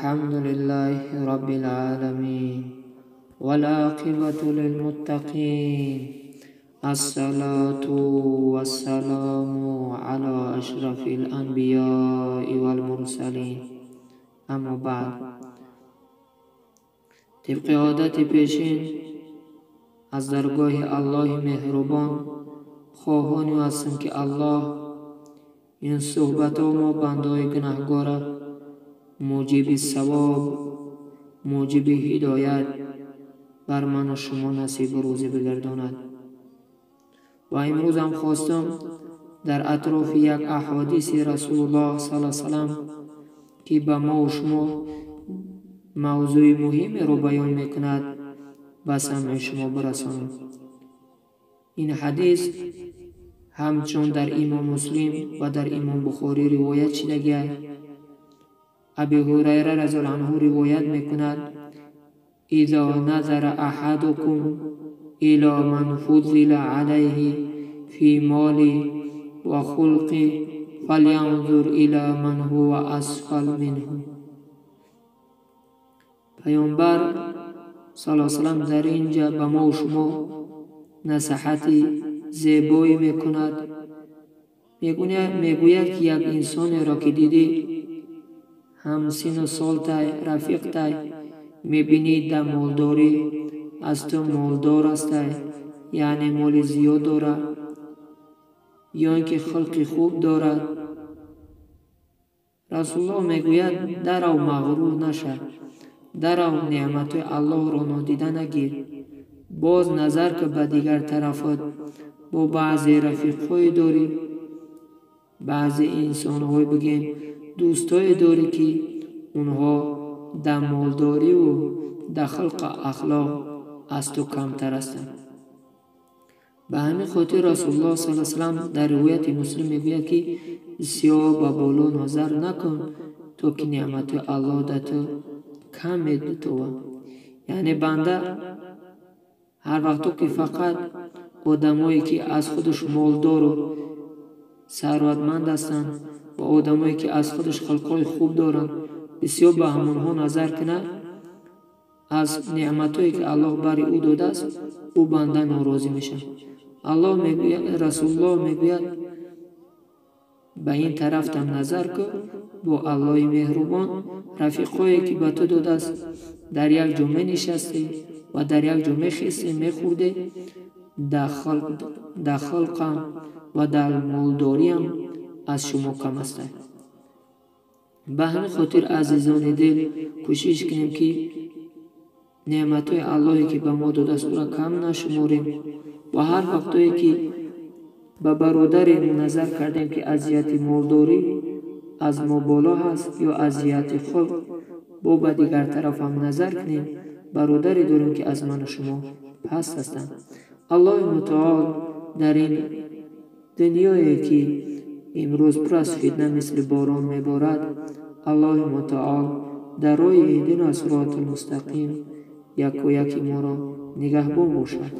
الحمد لله رب العالمين والعاقبة للمتقين الصلاة والسلام على أشرف الأنبياء والمرسلين أما بعد. Тибқи одати пешин аз даргоҳи Аллоҳи меҳрубон хоҳони ҳастем, ки Аллоҳ ин суҳбатҳо мо бандаҳои гунаҳгора муҷиби савоб, муҷиби ҳидоят бар ману шумо насибу рӯзӣ бигардонад. Ва имрӯзам хостам дар атрофи як аҳодиси Расулуллоҳ саллаллоҳу алайҳи васаллам, ки ба мо шумо мавзӯи муҳимеро баён мекунад, ба самъи шумо бирасонам. Ин ҳадис ҳамчун дар Имом Муслим ва дар Имом Бухорӣ ривоят шидагиай. Аби Ҳурайра разияллоҳу анҳу ривоят мекунад: изо назара аҳадукум ило ман фуззила алайҳи фи моли ва хулқи фалянзур ила ман ҳува асфал минҳу. Паёмбар саллаллоҳу алайҳи васаллам дар ин ҷа ба мо шумо насиҳати зебое мекунад. Мегӯяд, ки як инсонеро ки дидӣ, ҳамсину солтай, рафиқтай, мебинӣ дар молдорӣ аз ту молдор астай, яъне моли зиёд дорад, ё ин ки хулқи хуб дорад. Расулуллоҳ мегӯяд: дарав мағрур наша, дарав неъматҳои Аллоҳро нодида нагир, боз назар ки ба дигар тарафот бо баъзе рафиқҳое дорӣ, баъзе инсонҳое бигем дӯстое дорӣ, ки онҳо дар молдориву дар хулқу ахлоқ аз ту камтар ҳастанд. Ба ҳамин хотир Расулуллоҳ саллаллоҳу алайҳи васаллам дар ривояти Муслим мегӯяд, ки бисёр ба боло назар накун, то ки неъматҳои Аллоҳ дар ту кам метовад. Яъне банда ҳар вақто ки фақат одамое ки аз худаш молдору сарватманд ҳастанд ва одамое ки аз худаш хулқҳои хуб доранд, бисёр ба ҳамонҳо назар кунад, аз неъматҳое ки Аллоҳ бари ӯ додааст, ӯ банда норозӣ мешавад. Аллоҳ мегӯяд, Расулуллоҳ мегӯяд: ба ин тарафтам назар кун, бо Аллоҳи меҳрубон рафиқҳое ки ба ту додааст, дар як ҷо менишастӣ ва дар як ҷо мехестӣ, мехӯрдӣ, дар хулқам ва дар молдориам аз шумо кам ҳастанд. Ба ҳамин хотир, азизони дил, кӯшиш кунем, ки неъматҳои Аллоҳе ки ба мо додааст, ӯро кам нашуморем ва ҳар вақтое ки ба бародаре назар кардем, ки аз ҷиҳати молдорӣ аз мо боло ҳаст ё аз ҷиҳати хулқ, бо ба дигар тараф ҳам назар кунем, бародаре дорем, ки аз ману шумо паст ҳастанд. Аллоҳи мутаол дар ин дунёе ки имрӯз пур аз фитна мисли борон меборад, Аллоҳи мутаол дар роҳи иҳдина сиротул мустақим яку яки моро нигаҳбон бошад.